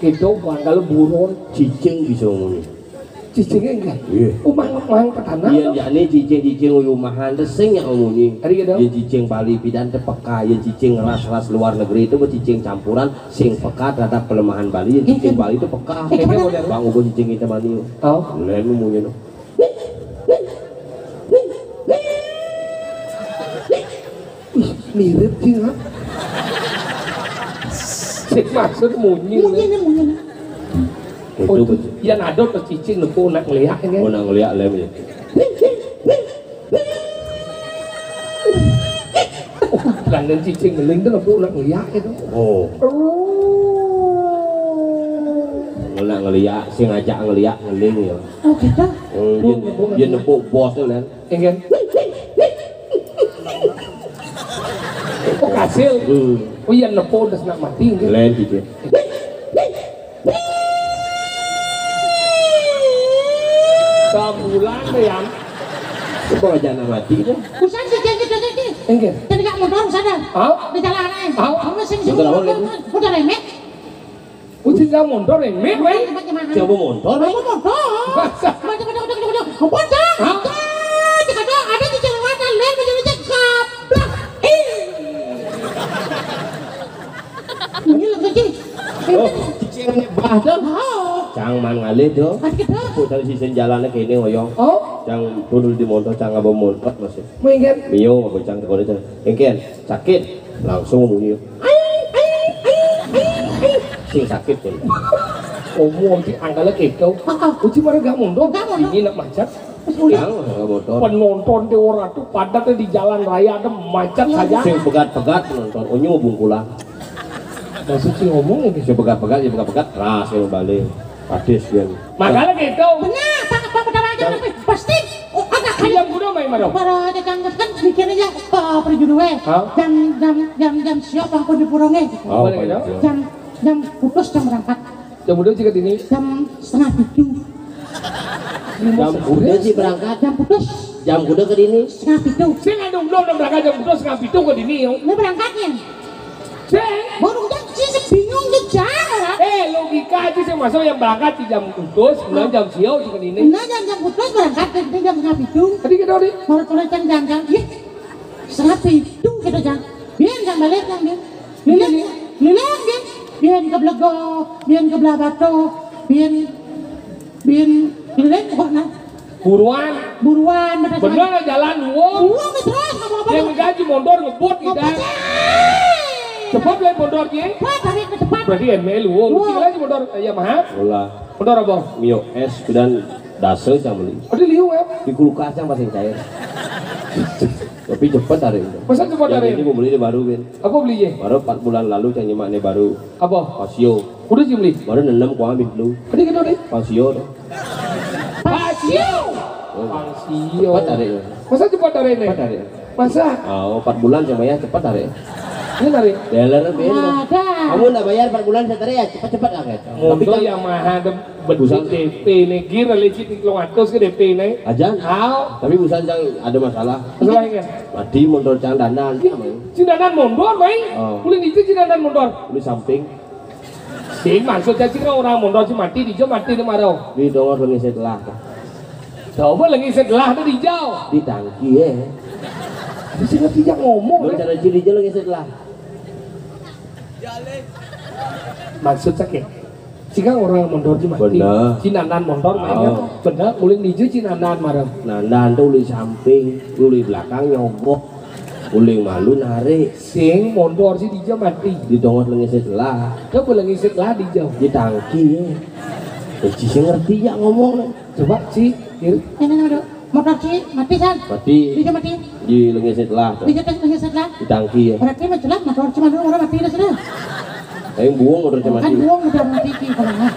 Itu bukan kalau buron. Cicing bisa ngomongin. Cicingnya enggak? Iya. Umang, umang petana. Iya, tuh. Yakni cicing-cicing umahan, resing ya ngomongin. Tadi gitu. Ya cicing Bali pidan tepeka, ya cicing ras-ras luar negeri itu, cicing campuran, sing peka terhadap pelemahan Bali, ya cicing Iya. Bali itu peka. Eh, kayaknya modern. Bang Ugo cicing kita mani. Oh. Lain ngomongin, no. Ih, mirip sih, ha? Sing maksud munyi, Munyi nih, munyi nih. Itu. Oh, itu. Iya, nadot ke cicing, nepuk nak ngeliak, kan? Oh, nak ngeliak, lem, ya. Oh, dan cicing ngeling tuh nepuk nak ngeliak itu. Oh. Oh. Nak ngeliak, sing ngajak ngeliak, ngeling, ya. Oh, gitu? Hmm, Tuh, dia, nepuk dia ngeliak. Nepuk bos tuh, Len. Iya, kan? Oh, kasil. Hmm. Oh, iya, nepuk udah senang mati, kan? Lain gitu. Sebulan deh, ya. Coba aja anak mati, kan? Busan sih, jangan gitu, gitu. Iya, kan? Tadi nggak motor, sadar. Hah? Di jalan, eh. Hah? Kamu sing Motor apa, Len? Motor remek. Ucing gak mondor, eh? Meh, meh. Siapa mondor, meh? Apa mondor? Masa? Mondor, mondor, mondor, mondor. Mondor. Hah? Tuh, cek ada, ada di jalanan, leh, leh, leh, gablak. Ih. Ini lagi, Cing. Oh, cicing nyebah tuh. Oh. Cang man ngalih tuh. Ada kita. Putar sisen jalannya kayak ini, ngoyong. Oh. Cang dulu di mondor, cang apa mondor, masih. Meh, kan? Mio, apa cang tekor itu. Engken, sakit. Langsung bunyi. Sing sakit, kan? Omong di angkala keto. Ah, ah. Uci mara gak mondor. Gak mondor. Ini nak macet. Terus udah. Yang, nggak motor. Penonton di ora tuh padatnya di jalan raya ada macet Iya. Saja. Sing pegat-pegat penonton. Onyo bungkulan. Maksud si ngomong ini. Sing pegat-pegat, ya pegat-pegat, ras ya balik. Padis, kan. Makanya gitu. Benar, Pak, Pak, Pak, Pak, Pak, pasti. Oh, ada Jam kuda main mana? Para aja kan, kan mikirnya ya, eh, perjudu, eh. Hah? Jam, jam, jam, jam siap, aku di purongnya. Oh, boleh, apa ya? Jam, jam putus, jam berangkat. Jam udah sih ke sini. Jam setengah tujuh. Jam kuda sih berangkat. Jam putus. Jam kuda ke sini. Setengah tujuh. Saya nggak dong, belum berangkat jam putus, setengah tujuh ke sini, yo. Ini berangkatnya. Saya. Baru udah sih bingung ke jalan. Eh, logika aja saya masuk yang berangkat di jam putus, kemudian jam siau sih ke sini. Nah, jam, jam putus berangkat, jam, jam setengah tujuh. Tadi kita di. Baru tulis jam, jam, jam. Ih, setengah tujuh kita, jam. Biar jam balik, jam, biar. Lilin, lilin, biar. Biar ke Blegok, biar ke Blahbatuh, biar, biar, lilin pokoknya. Buruan. Buruan, pada Bener saat jalan, wuh. Buang terus, nggak mau apa-apa. Yang gaji mondor ngebut, Ngebut, kita. Eh. Cepat lah mondor, Ji. Cepat, tarik ke cepat. Berarti M L, wuh. Wuh. Sini lagi mondor, Yamaha. Bola. Mondor apa? Mio es dan dasa yang beli. Ada liu, ya? Di kulkas yang masih cair. Tapi cepat hari itu. Masa cepat Yang hari ini ini? Mau beli di baru, Win. Apa beli, Ji? Baru empat bulan lalu yang nyemak nih baru. Apa? Pasio. Udah sih beli? Baru enam kuah ambil dulu. Tadi kita deh. Pasio tuh. Pasio. Oh. Pasio. Cepat hari ini. Masa cepat hari ini? Cepat hari ini. Masa? Oh, empat bulan sama ya, cepat hari ini. Ini hari. Dealer, Win. Ada. Kamu nggak bayar empat bulan, saya tarik ya, cepat-cepat lah, gitu. Tapi Motor kan Yamaha ada Busan. D P nih, gear legit nih, telung atus ke D P nih. Aja? Aw. Tapi busan cang ada masalah. Masalah ini? Mati motor cang dandan, dia main. Si dandan mondor, main? Oh. Boleh nih, si dandan mondor. Boleh samping. Sing, maksud saya sih orang mondor si mati, di mati nih maro. Di dongor lagi setelah. Coba lagi setelah tuh di jauh. Di tangki ya. Di sini tidak ngomong, Lu kan? Cara ciri aja lagi setelah. Maksud sakit. Sika orang mondor di mati. Bener. Si Nandan mondor mainnya. Oh. Bener, uling niju si Nandan marem. Nandan tuh uling samping, uling belakang nyogok. Uling malu narik. Sing motor sih dija mati. Di dongos lengis sebelah. Coba lagi setelah dija. Di tangki ya. Ci sing ngerti ya ngomong. Coba sih. Ini aduh, motor ci mati san. Mati. Dija mati. Di lengis sebelah. Dija tes dija setelah. Di tangki ya. Berarti mah jelas motor ci mah orang mati dah sudah. Aing buang motor Kan mati. Buang udah mati ki kalau mah.